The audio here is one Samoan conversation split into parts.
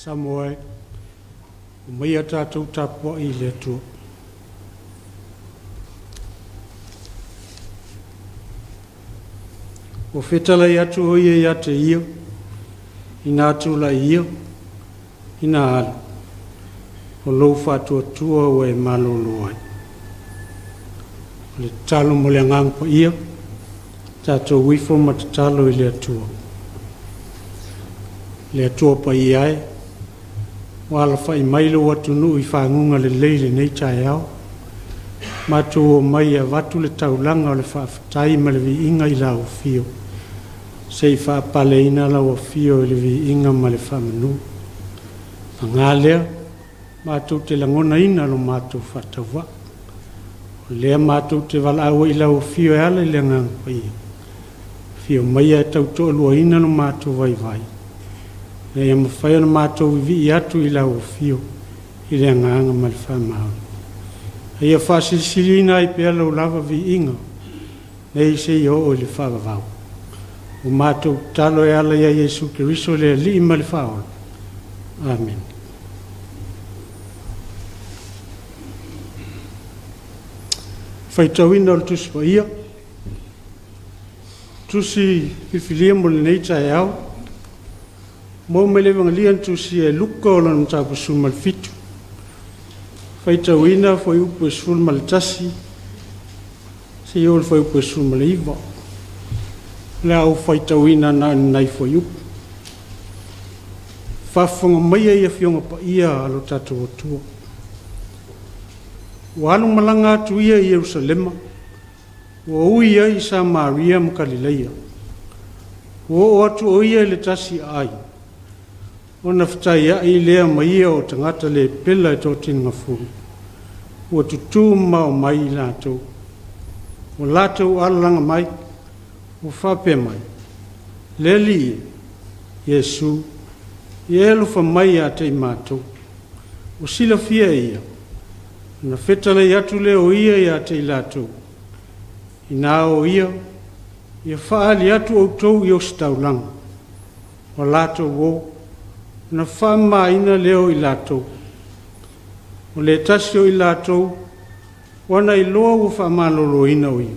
Samoa e, omaia tatou tapuai i le Atua. Ua fetalai atu o ia ia te ia, ina tulai ia, ina alu, o lou faatuatua ua e malolo ai. O le tatalo mo le Agaga Paia, tatou ifo ma tatalo i le Atua. Le Atua Paia e, ua alafai mai lou atunuu i faguga lelei i lenei taeao, matou omai e avatu le taulaga o le faafetai ma le viiga i lau afio, se i faapaleina lau afio i le viiga ma le faamanu. Paga lea, matou te lagonaina lo matou faatauvaa, o lea matou te valaau ai i lau afio e ala i le Agaga Paia, afio maia e tautoaluaina lo matou vaivai, ina ia mafai ona matou vivii atu i lau afio i le agaga ma le faamaoni. A ia faasilisiliina ai pea lou lava viiga nei seia oo i le faavavau. Ua matou tatalo e ala ia Iesu Keriso le Alii ma le Faaola. Amene. Faitauina o le Tusi Paia. Tusi filifilia mo lenei taeao. Maua mai le Evagelia na tusia e Luka o lana Mataupu 17. Faitauina fuaiupu e 11 seia oo i le fuaiupu e 19. O le a ou faitauina na o ni nai fuaiupu. Faafofoga maia i Afioga Paia a lo tatou Atua. Ua alu malaga atu ia i Ierusalema, ua ui ai i Samaria ma Kalileia. Ua oo atu o ia i le tasi aai, ona fetaiai lea ma ia o tagata lepela e toatinogafulu, ua tutu mamao mai i latou. Ua latou alalaga mai, ua faapea mai, Le Alii e, Iesu, ia e alofa mai ia te i matou. Ua silafia e ia, ona fetalai atu lea o ia ia te i latou, Ina o ia, ia faaali atu outou i ositaulaga, ua latou o, ona faamamaina lea o i latou. O le tasi o i latou, ua na iloa ua faamaloloina o ia,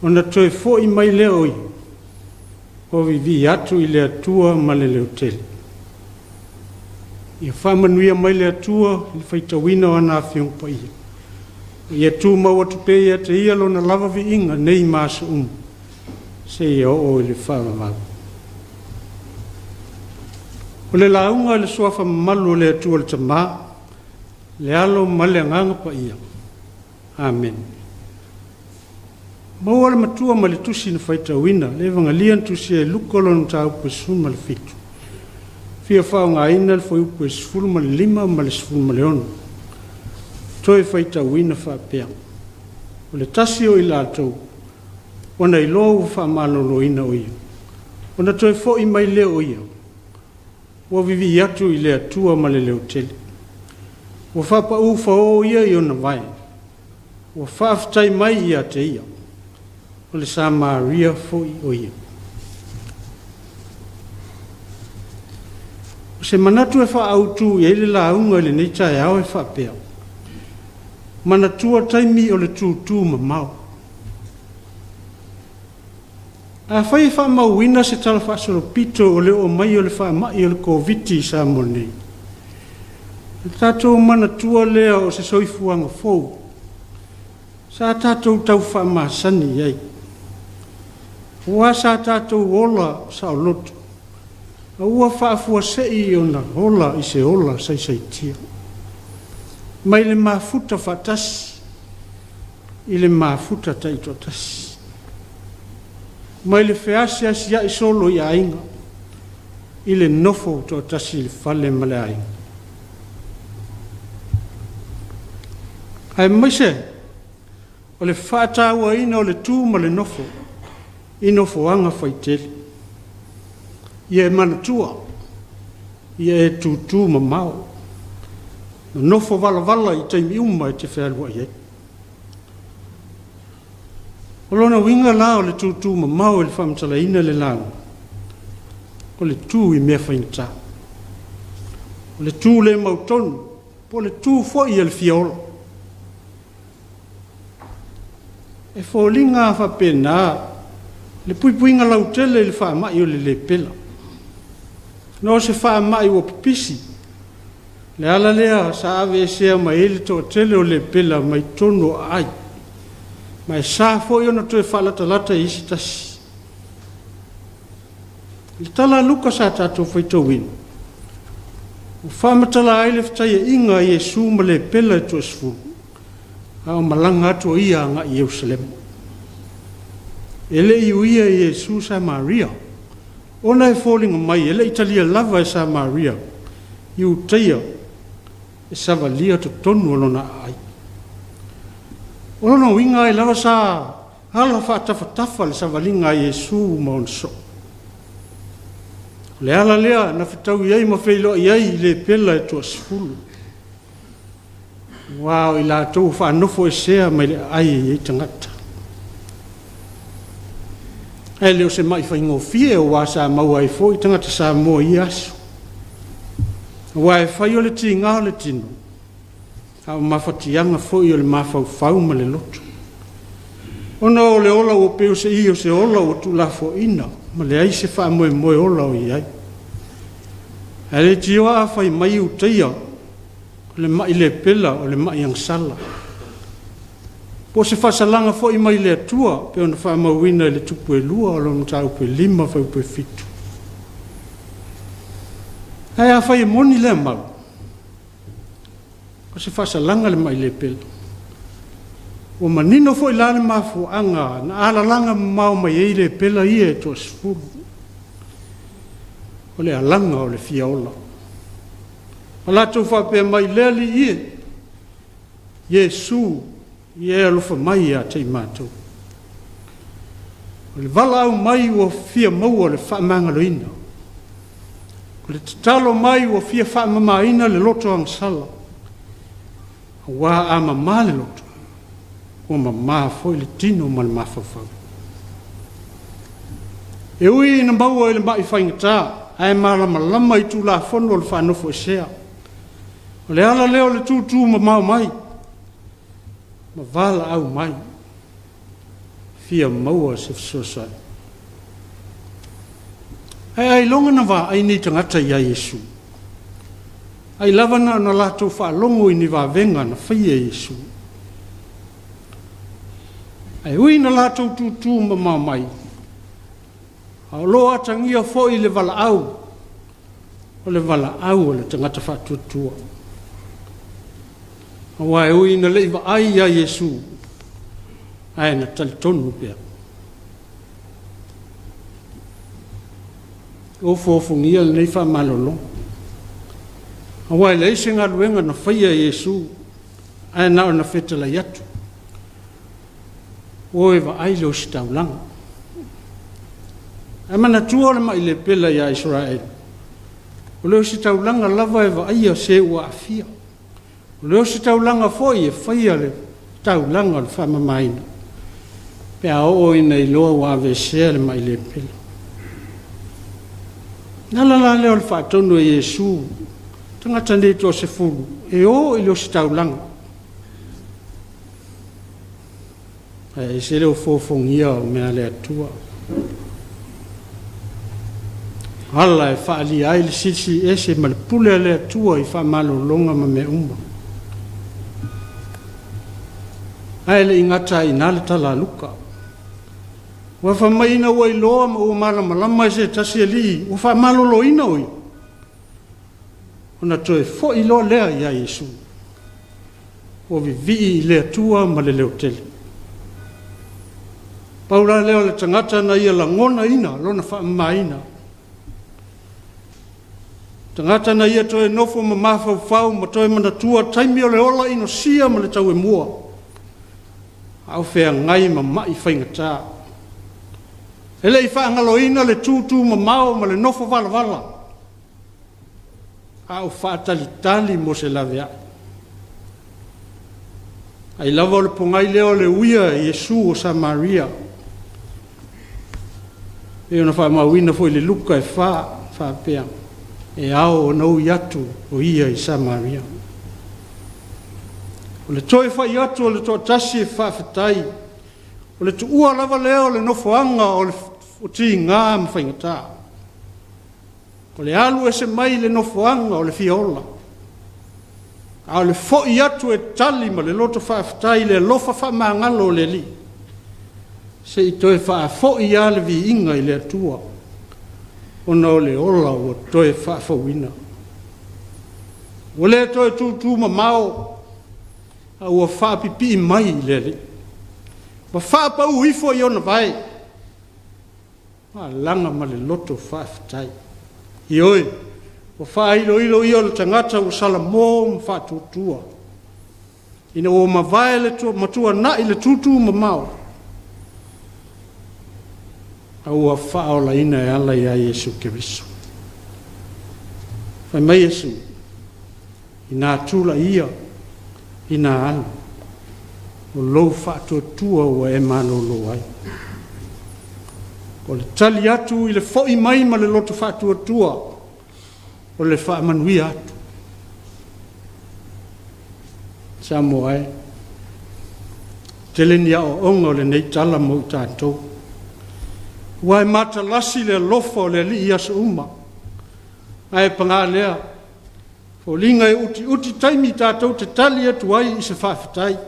ona toe foi mai lea o ia, ua vivii atu i le Atua ma le leotele. Ia faamanuia mai le Atua i le faitauina o ana Afioga Paia. Ia tumau atu pea ia te ia lona lava viiga nei ma aso uma, seia oo i le faavavau. O le lauga i le suafa mamalu o le Atua le Tama, le Alo ma le Agaga Paia. Amene. Maua le matua ma le tusi na faitauina, le Evagalia na tusia e Luka lona mataupu e 17. Fia faaaogaina le fuaiupu e 15 ma le 16. Toe faitauina faapea, o le tasi o i latou, ua na iloa ua faamaloloina o ia, ona toe foi mai lea o ia, ua vivii atu i le Atua ma le leotele. Ua faapau fao ia i ona vae, ua faafetai mai ia te ia, o le Samaria foi o ia. O se manatu e faaautu i ai le lauga i lenei taeao e faapea, manatua taimi o le tutu mamao. Afai e faamauina se talafaasolopito o le oo mai o le faamai o le Koviti i Samoa nei, ona tatou manatua lea o se soifuaga fou sa tatou tau faamasani i ai, aua sa tatou ola saoloto a ua faafuasei ona ola i se ola saisaitia, mai le mafuta faatasi i le mafuta taitoatasi, mai le feasiasiai solo i aiga i le nofo toatasi i le fale ma le aiga. Aemaise o le faatauaina o le tu ma le nofo i nofoaga faitele. Ia e manatua, ia e tutumamao, nofo valavala i taimi uma e te fealuai ai. O lona uiga la o le tutumamao i le faamatalaina o le lauga, o le tu i mea faigata, o le tu le mautonu, po o le tu foi o le fia ola. E foliga faapena le puipuiga lautele i le faamai o le lepela. Ona o se faamai ua pipisi, le ala lea sa aveesea mai ai le toatele o lepela mai totonu o aai, ma e sa foi ona toe faalatalata i ai se tasi. I le tala a Luka sa tatou faitauina, ua faamatala ai le fetaiaiga a Iesu ma lepela e toasefulu, a o malaga atu o Ia agai i Ierusalema. E le i uia e Iesu Samaria, ona e foliga mai e le i talia lava e Samaria Iutaia e savalia totonu o lona aai. O lona uiga ai lava sa ala faatafatafa le savaliga a Iesu ma ona soo. O le ala lea na fetaui ai ma feiloai ai i lepela e toasefulu, aua o i latou ua faanofoesea mai le aai e i ai tagata. Ae le o se mai faigofie aua sa maua ai foi tagata Samoa i ia aso. Aua e fai o le tiga o le tino, a o mafatiaga foi o le mafaufau ma le loto. Ona o le ola ua pei o se i o se ola ua tuulafoaiina ma leai se faamoemoe ola o i ai. Ae leitioa a fai mai Iutaia o le mai lepela o le mai agasala. Po o se faasalaga foi mai le Atua pei ona faamauina i le Tupu e 2 o lona mataupu e 5 fuaiupu e 7. Ae afai e moni lea mau, o se faasalaga le mai lepela, ua manino foi la le mafuaaga na alalaga mamao mai ai lepela ia e toasefulu, o le alaga o le fia ola. Ma latou faapea mai, Le Alii e, Iesu, ia e alofa mai ia te i matou. O le valaau mai ua fia maua le faamagaloina. O le tatalo mai ua fia faamamaina le loto agasala, aua a mama le loto, ua mama foi le tino ma le mafaufau. E ui ina maua i le mai faigata, ae malamalama i Tulafono o le faanofoesea. O le ala lea o le tutu mamao mai ma valaau mai, fia maua se fesoasoani. Ae ailoga na vaai nei tagata ia Iesu? Ai lava na ona latou faalogo i ni vavega na faia e Iesu. Ae ui ina latou tutu mamao mai, a o lo o atagia foi le valaau, o le valaau a le tagata faatuatua. Aua e ui ina le i vaai ia Iesu, ae na talitonu pea. Ofoofogia lenei faamalologa, aua e leai se galuega na faia e Iesu, ae na ona fetalai atu, o e vaai le ositaulaga. Ae manatua o le mai lepela ia Isaraelu, o le ositaulaga lava e vaaia se ua aafia. O le ositaulaga foi e faia le taulaga o le faamamaina pe a oo ina iloa ua aveesea le mai lepela. O le ala la lea o le faatonu e Iesu tagata nei toasefulu e o i le ositaulaga. Ae ese le ofoofogia o mea a le Atua. Ala e faaalia ai le silisili ese ma le pule a le Atua i faamalologa ma mea uma. Ae le i gata ai i ina le tala a Luka. Ua fai mai ina ua iloa ma ua malamalama e se tasi alii ua faamaloloina o ia, ona toe foi loa lea ia Iesu. Ua vivii i le Atua ma le leotele. Pau la lea o le tagata na ia lagonaina lona faamamaina. Tagata na ia toe nofo ma mafaufau ma toe manatua taimi o le ola inosia ma le tauemua, a o feagai ma ma'i faigata. E le i faagaloina le tūtū mamao ma le nofo valavala, a o faatalitali mo se laveai. Ai lava o le pogai lea o le uia e Iesu o Samaria. E pei ona faamauina foi i le Luka e 4, faapea, e ao ona ui atu o ia i Samaria. O le toe fai atu o le toatasi e faafetai, o le tuua lava lea o le nofoaga o le tiga ma faigata. O le alu ese mai le nofoaga o le fia ola, a o le foi atu e tali ma le loto faafetai i le alofa faamagalo o le Alii, se i toe faafoi lava le viiga i le Atua, ona o le ola ua toe faafouina. Ua le toe tutu mamao, a ua faapipii mai i le Alii, ma faapau ifo i ona vae, Alaga ma le loto faafetai. Ioe, ua faailoilo ia o le tagata ua salamo ma faatuatua, ina ua mavae le matuanai le tutu mamao, a ua faaolaina e ala ia Iesu Keriso. Fai mai Iesu, Ina tulai ia, ina alu, o lou faatuatua ua e malolo ai. O le tali atu i le foi mai ma le loto faatuatua, o le faamanuia atu. Samoa e, tele ni aoaoga o lenei tala mo i tatou. Ua e matalasi le alofa o le Alii i aso uma. Ae paga lea, foliga e utiuti taimi tatou te tali atu ai i se faafetai.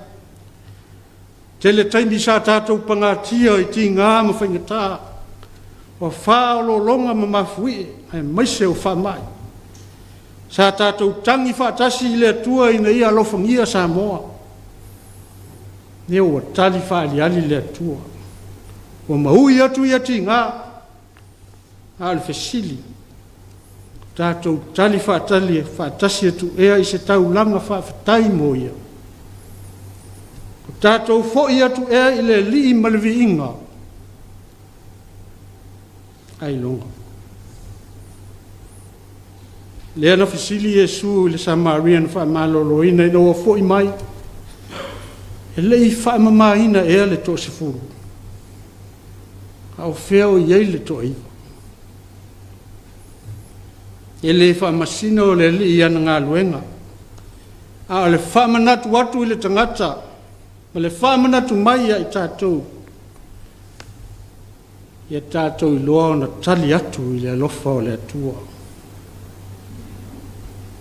Tele taimi sa tatou pagatia i tiga ma faigata, o afa o lologa ma mafuie, aemaise o faamai. Sa tatou tagi faatasi i le Atua ina ia alofagia Samoa. Ia ua tali faaaliali le Atua. Ua maui atu ia tiga, A o le fesili, tatou tali faatali faatasi atu ea i se taulaga faafetai mo ia? O tatou foi atu ea i le Alii ma le viiga? Ailoga. Lea na fesili Iesu i le Samaria na faamaloloina ina ua foi mai, e le i faamamaina ea le toasefulu? A o fea o i ai le toaiva? E le faamasino le Alii i ana galuega, a o le faamanatu atu i le tagata ma le faamanatu mai ia i tatou, ia tatou iloa ona tali atu i le alofa o le Atua.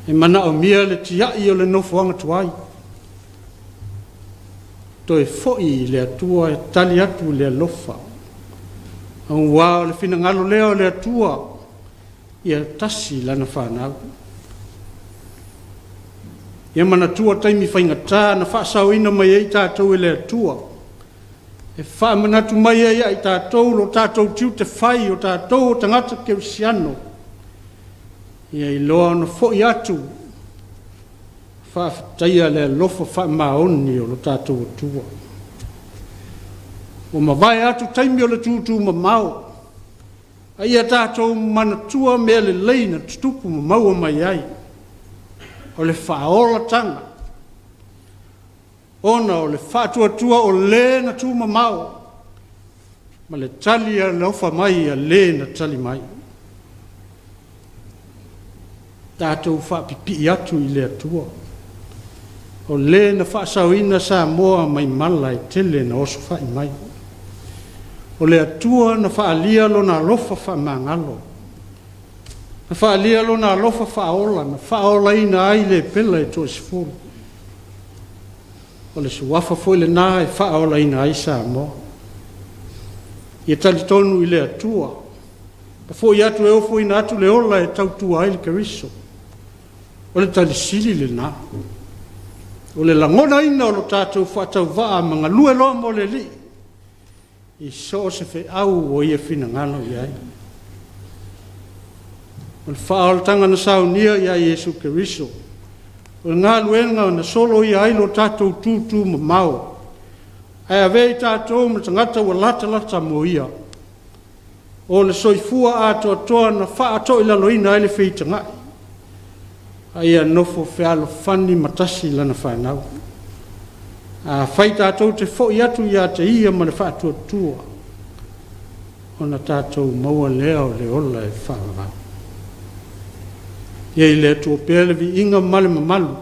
E manaomia le tiai o le nofoaga tuai, Toe foi i le Atua e tali atu i le alofa. Aua o le finagalo lea o le Atua, ia tasi lana fanau. Ia manatua taimi faigata na faasaoina mai ai tatou e le Atua, e faamanatu mai ai ia i tatou lo tatou tiute fai o tatou o tagata kerisiano, ia iloa ona foi atu Faafetaia le alofa faamaoni o lo tatou Atua. Ua mavae atu taimi o le tūtū mamao, a ia tatou manatua mea lelei na tutupu ma maua mai ai, o le faaolataga, ona o le faatuatua o le na tumamao, ma le tali alofa mai a le na tali mai. Tatou faapipii atu i le Atua, o Le na faasaoina Samoa mai mala e tele na osofai mai. O le Atua na faaalia Lona alofa faamagalo. Na faaalia Lona alofa faaola na faaolaina ai lepela e toasefulu. O le Suafa foi lena e faaolaina ai Samoa. Ia talitonu i le Atua, ma foi atu e ofoina atu le ola e tautua ai le Keriso. O le tali sili lena. O le lagonaina o lo tatou faatauvaa ma galue loa mo le Alii, i so o se feau ua Ia finagalo i ai. O le faaolataga na saunia ia Iesu Keriso, o le galuega na soloia ai lo tatou tutumamao, ae avea i tatou ma tagata ua latalata mo Ia. O le soifua atoatoa na faatoilaloina ai le feitagai, a ia nofo fealofani ma tasi lana fanau. Afai tatou te foi atu ia te Ia ma le faatuatua, ona tatou maua lea o le ola e faavavau. Ia i le Atua pea le viiga ma le mamalu,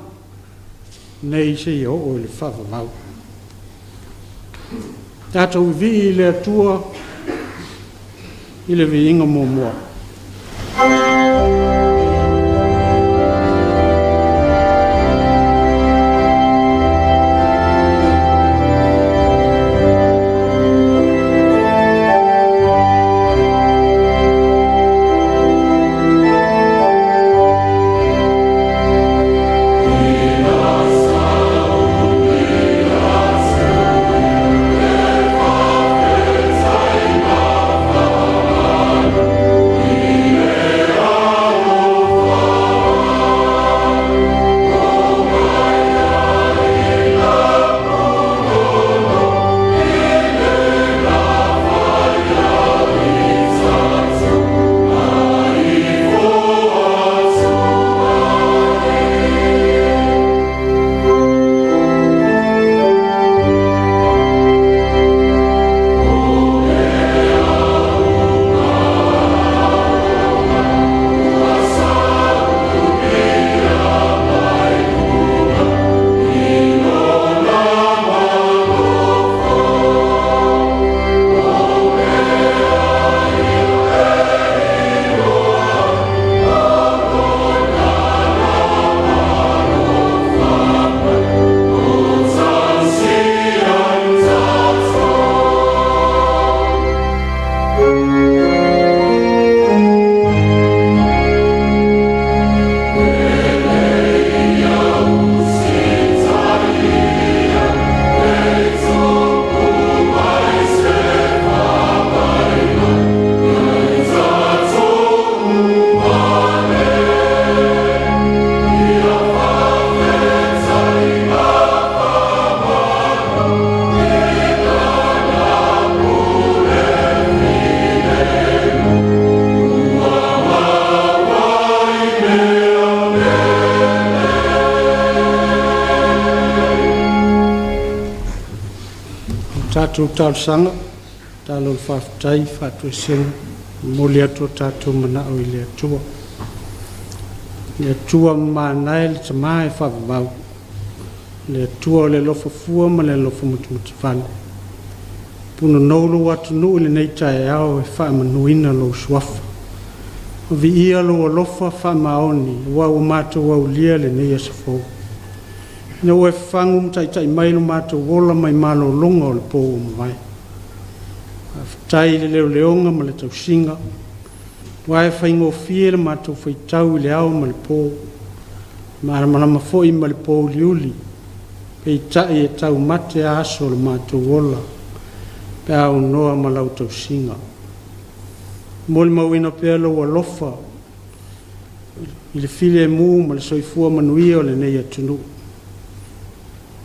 nei seia oo i le faavavau. Tatou vivii i le Atua i le viiga muamua. Tatou talosaga, tatalo o le faafetai, faatoesega, momoli atu o tatou manao i le Atua. Le Atua mamana e le Tama e faavavau, le Atua o le alofa fua ma le alofa matumatuvale. Punonou lou atunuu i lenei taeao e faamanuina lou suafa. Viia lou alofa faamaoni aua ua matou aulia lenei aso fou. Ina ua e fafagu ma taitai mai lo matou ola mai malologa o le po ua mavae. Faafetai i le leoleoga ma le tausiga, aua e faigofie le matou faitau i le ao ma le po, malamalama foi ma le pouliuli, peitai e taumate aso o le matou ola pe a aunoa ma lau tausiga. Molimauina pea lou alofa i le filemu ma le soifua manuia o lenei atunuu,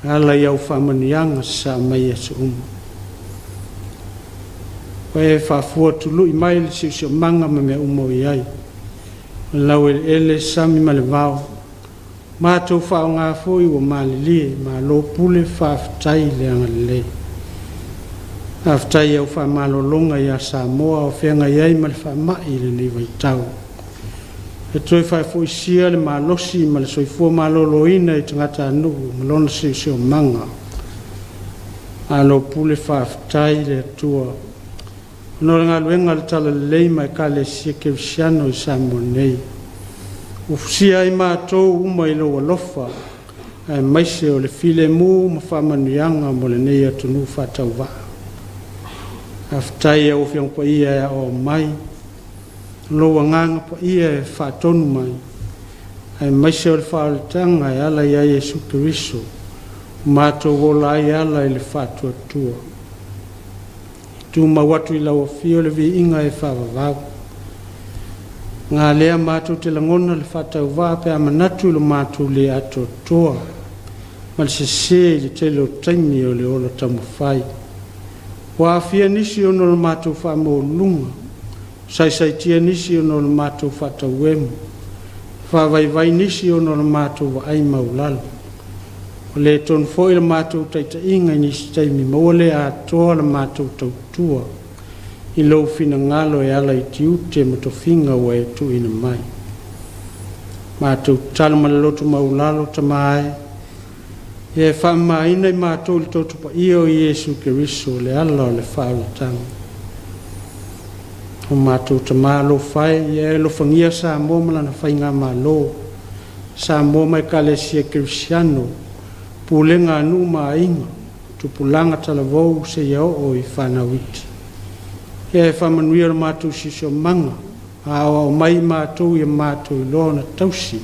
e ala i au faamanuiaga sasaa mai i aso uma. Ua e faafua tului mai le siosiomaga ma mea uma o i ai, o le laueleele, sami ma le vao, matou faaaoga foi ua malilie, malo pule, faafetai le agalelei. Faafetai i au faamalologa ia Samoa o feagai ai ma le faamai i lenei vaitau. E toe faafoisia le malosi ma le soifua maloloina i tagatanuu ma lona siosiomaga. Malo pule, faafetai le Atua. Ona o le galuega a le Talalelei ma Ekalesia Kerisiano i Samoa nei, ua fusia ai matou uma i Lou alofa aemaise o le filemu ma faamanuiaga mo lenei atunuu faatauvaa. Faafetai i au Afioga Paia e aoao mai, o Lou Agaga Paia e faatonu mai, aemaise o le faaolataga e ala ia Iesu Keriso, ua matou ola ai e ala i le faatuatua. E tumau atu i lau Afio le viiga e faavavau. Nga lea matou te lagona le faatauvaa pe a manatu i lo matou le atoatoa ma le sese i le tele o taimi o le ola taumafai. Ua aafia nisi ona o le matou faamaualuluga, saisaitia nisi ona o le matou faatauemu, faavaivai nisi ona o le matou vaai maualalo. Ua le tonu foi le matou taitaiga i nisi taimi ma ua le atoa le matou tautua i Lou finagalo e ala i tiute ma tofiga ua e tuuina mai. Matou tatalo ma le loto maualalo, Tama e, ia e faamamaina i matou i le toto paia o Iesu Keriso o le ala o le faaolataga. O matou Tama alofa e, ia e alofagia Samoa ma lana Faigamalo, Samoa ma Ekalesia Kerisiano, pulega a nuu ma aiga, tupulaga talavou seia oo i fanau iti. Ia e faamanuia lo matou siosiomaga, aoao mai i matou ia matou iloa ona tausi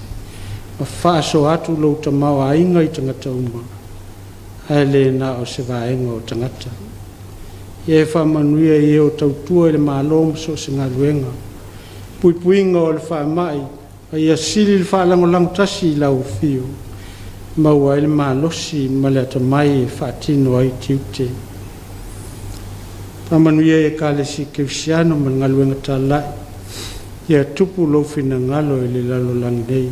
ma faasoa atu lou tamaoaiga i tagata uma, ae le na o se vaega o tagata. Ia e faamanuia i e o tautua i le Malo ma so o se galuega, puipuiga o le faamai, a ia sili le faalagolago tasi i lau afio, e maua ai le malosi ma le atamai e faatino ai tiute. Faamanuia i Ekalesia Kerisiano ma le galuega talai, ia tupu lou finagalo i le lalolagi nei.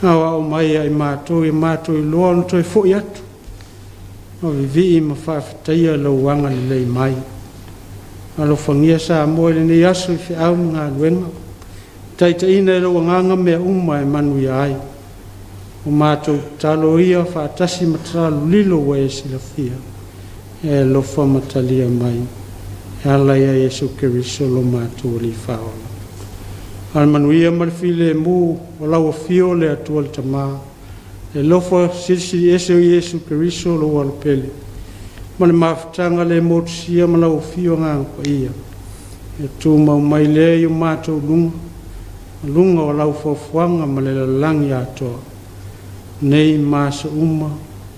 Aoao mai ia i matou ia matou iloa ona toe foi atu, ma vivii ma faafetaia lou agalelei mai. Alofagia Samoa i lenei aso i feau ma galuega, taitaiina e lou Agaga mea uma e manuia ai. O matou tatalo ia faatasi ma tatalo lilo ua e silafia, e alofa ma talia mai, e ala ia Iesu Keriso lo matou Alii Faaola. A o le manuia ma le filemu o lau Afio le Atua le Tama, le alofa Silisili Ese o Iesu Keriso lou Alo Pele, ma le mafutaga le motusia ma lau Afio Agaga Paia, e tumau mai lea i o matou luga, ma luga o lau foafoaga ma le lalolagi atoa, nei ma aso uma,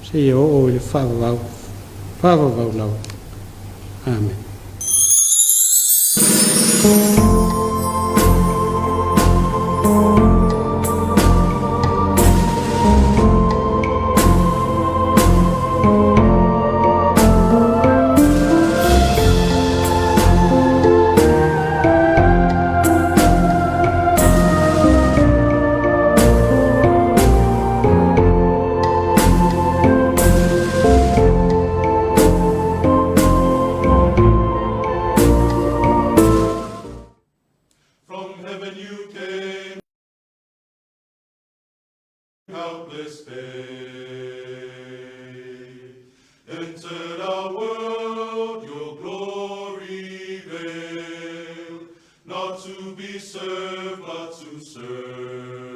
seia oo i le faavavau, faavavau lava. Amene. From heaven you came, helpless babe, entered our world, your glory veiled, not to be served, but to serve,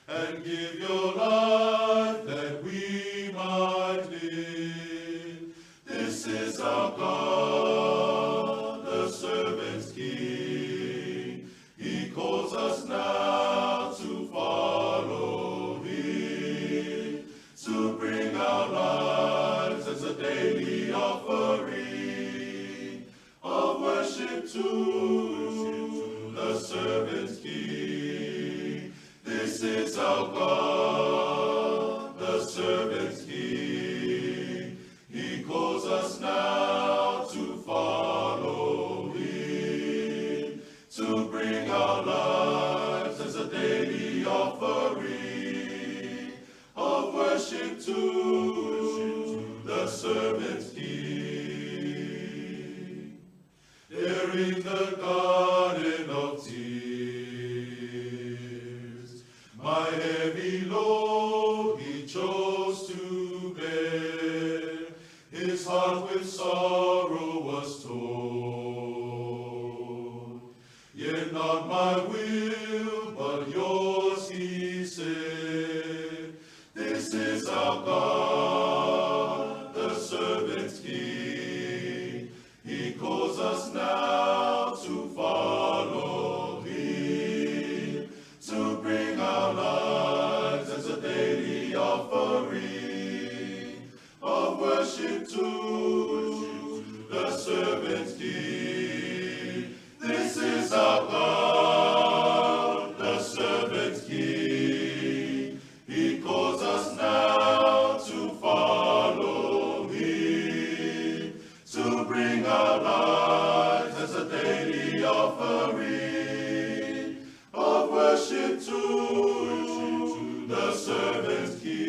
and give your life that we might live. This is our God, the servant's King. He calls us now to follow him, to bring our lives as a daily offering of worship to the servant's King. This is our God, the servant's King. He calls us now to follow him, to bring our lives as a daily offering of worship to the servant's King. There in the garden of tears, my heavy load Yet not my will, but yours, he said. This is our God, the servant's King. He calls us now to follow him, to bring our lives as a daily offering of worship to the servant's King. This is our God, the servant's King. He calls us now to follow him, to bring our lives as a daily offering of worship to the servant's King.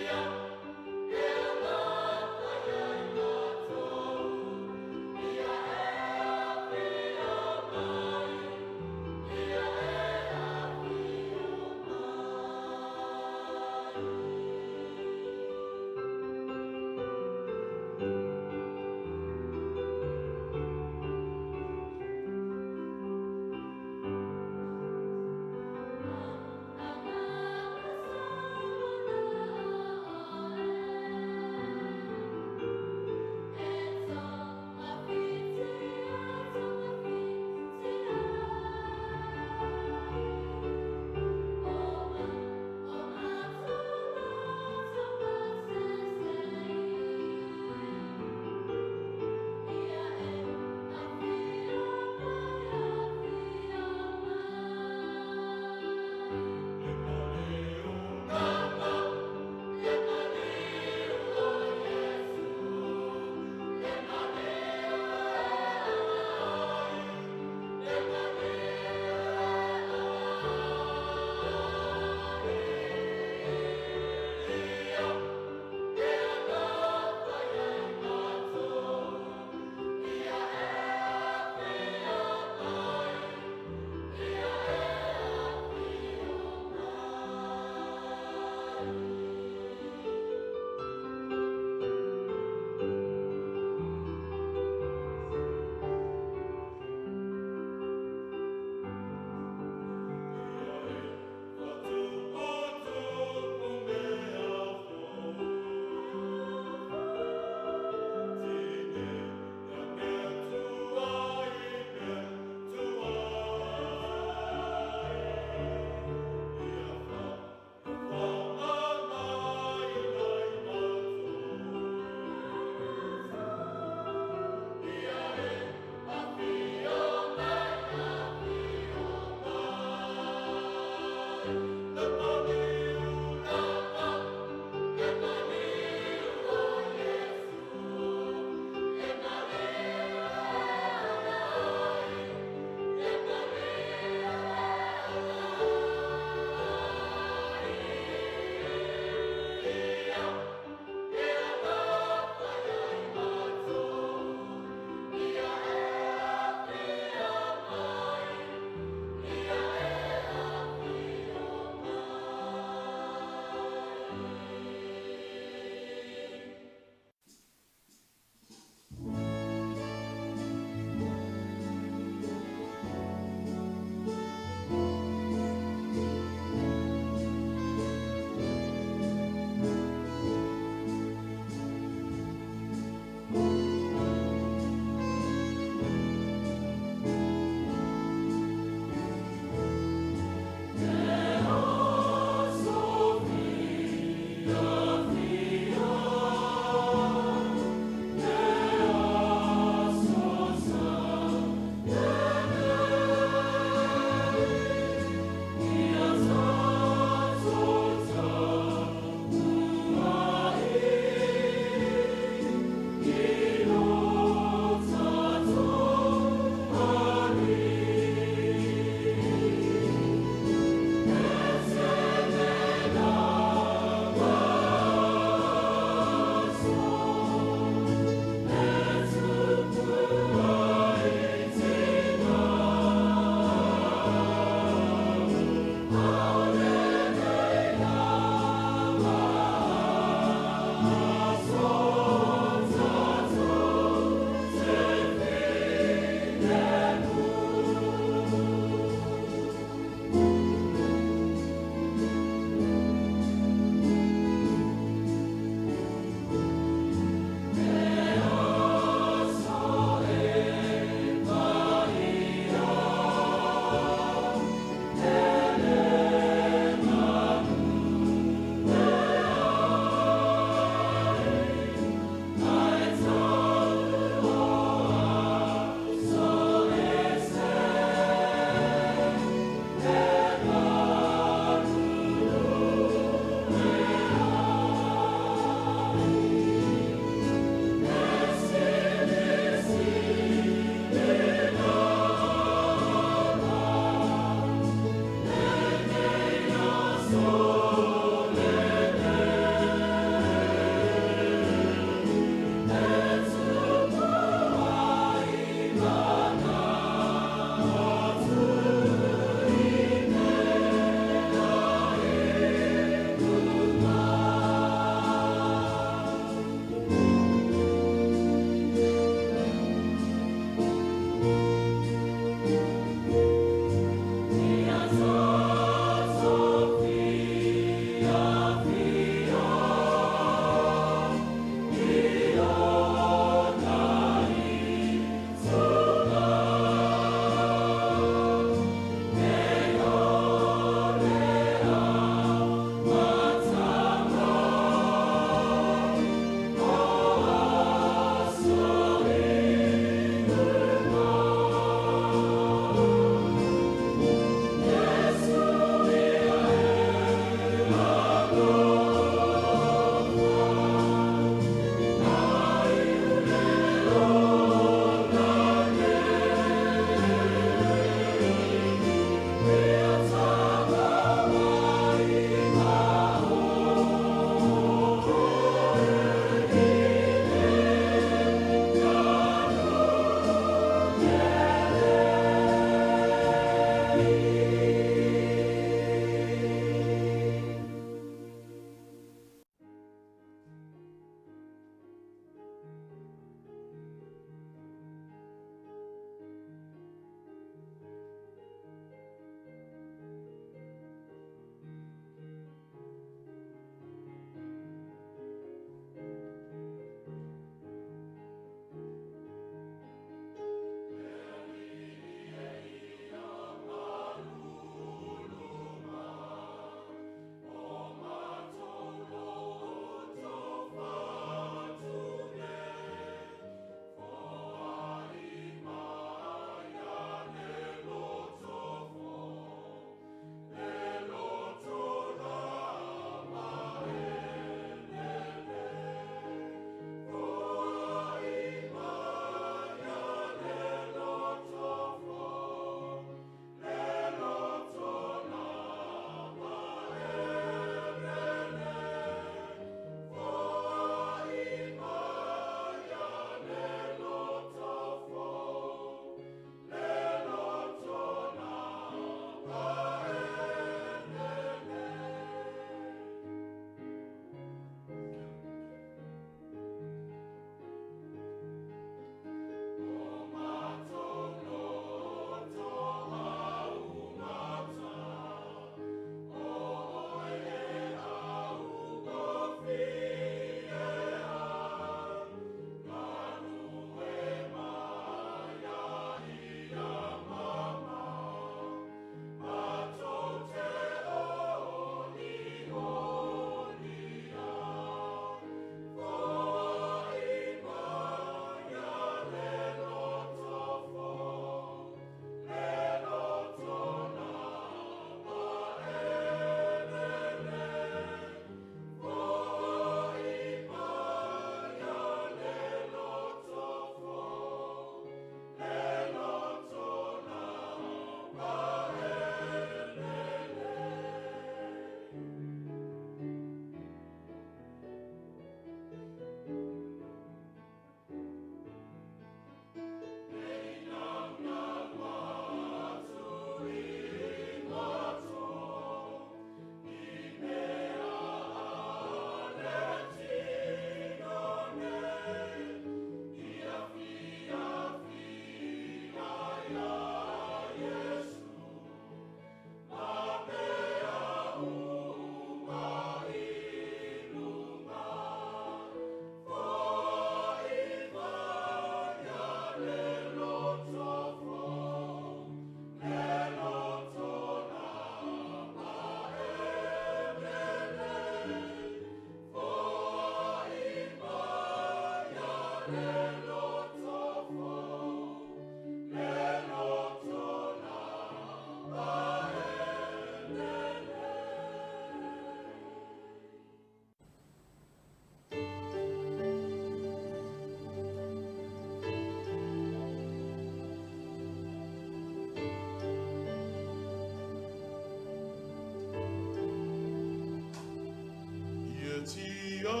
Ia tia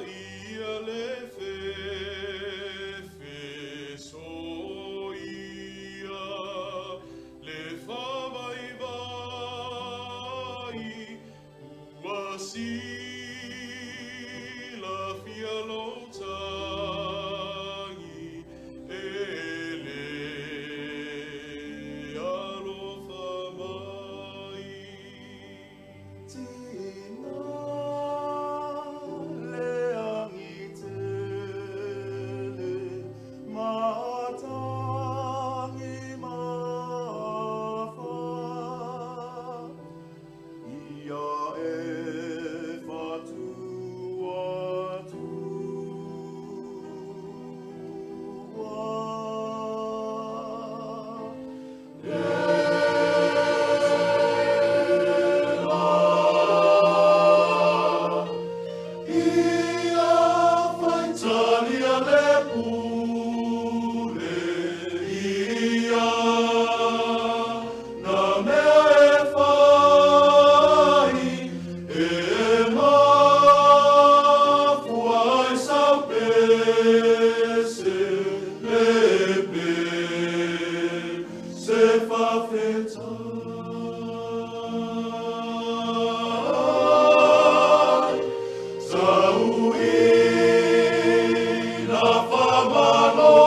ia le fefe so ia le whavaivai ua sila fia lo tangi e le alofa mai. Tina le angitele matangi mafa ia e fatua tua. Ia faitalia le pule ia na mea e fai e mafua ai sau pese le pe se fafetai. Tauina whamanosi,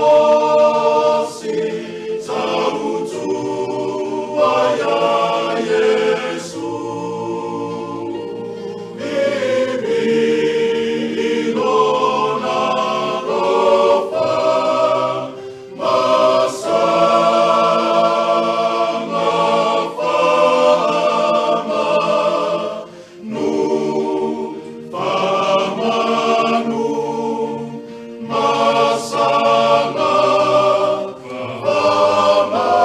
tautua ia Iesu. Mimi lona alofa, masanga whamanu, whamanu, masanga whamanu.